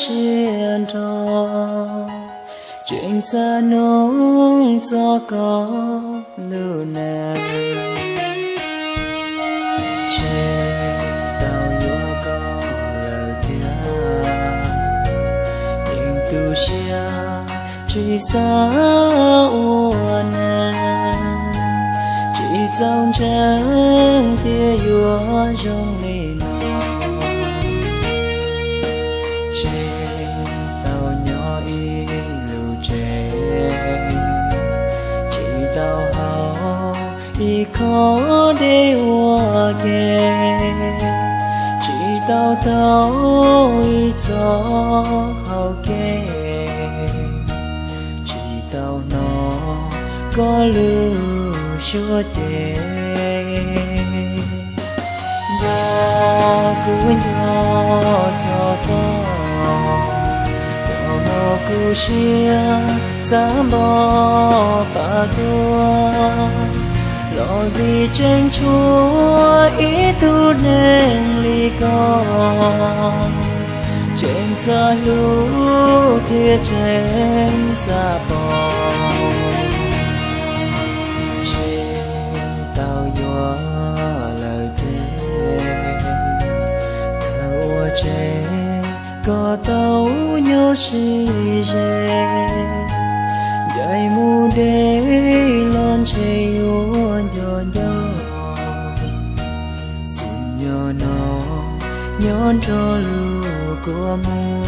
siab nrho, tseem xav nug txog koj lub neej. Tseem tau yuav koj lawm thiab, yeej tu siab tsis xav ua neeg, tsis txaus ntseeg tias yuav zoo li no. Tseem tau nyob ib lub tsev, tsis tau haus ib khob dej ua ke, tsis tau taug ib txoj hau kev, tsis tau hnov koj lub suab ceg. Nrog kuv nco txog koj, koj muab kuv siab xav npo pam tuag, los vim tseem tshuav ib tug neeg li koj, tseem xav hlub thiab tseem xav pom. Tseem tau yuav lawm thiab, tau ua tseg koj tau nyob sib ze, ncaim mus deb los ntshe yuav nco nco, xwm nyob no nyob nrog lub kua muag.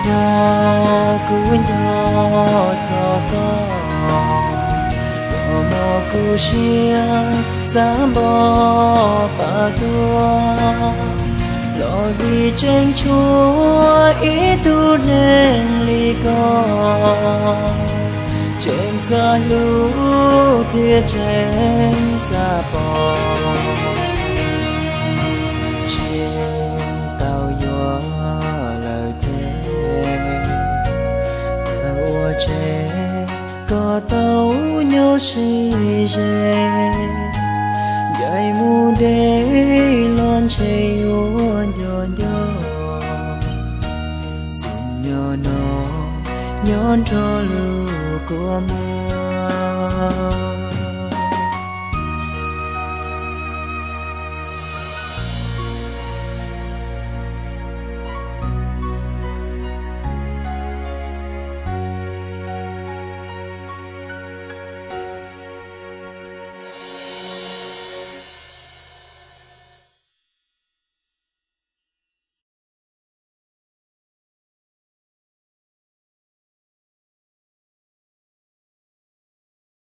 Nrog kuv nco txog koj, koj muab kuv siab xav npo pam tuag, los vim tseem tshuav ib tug neeg li koj, tseem xav hlub thiab tseem xav pom. Tseem tau yuav lawm thiab, tau ua tseg koj tau nyob sib ze, ncaim mus deb los ntshe yuav nco nco, xwm nyob no nyob nrog lub kua muag.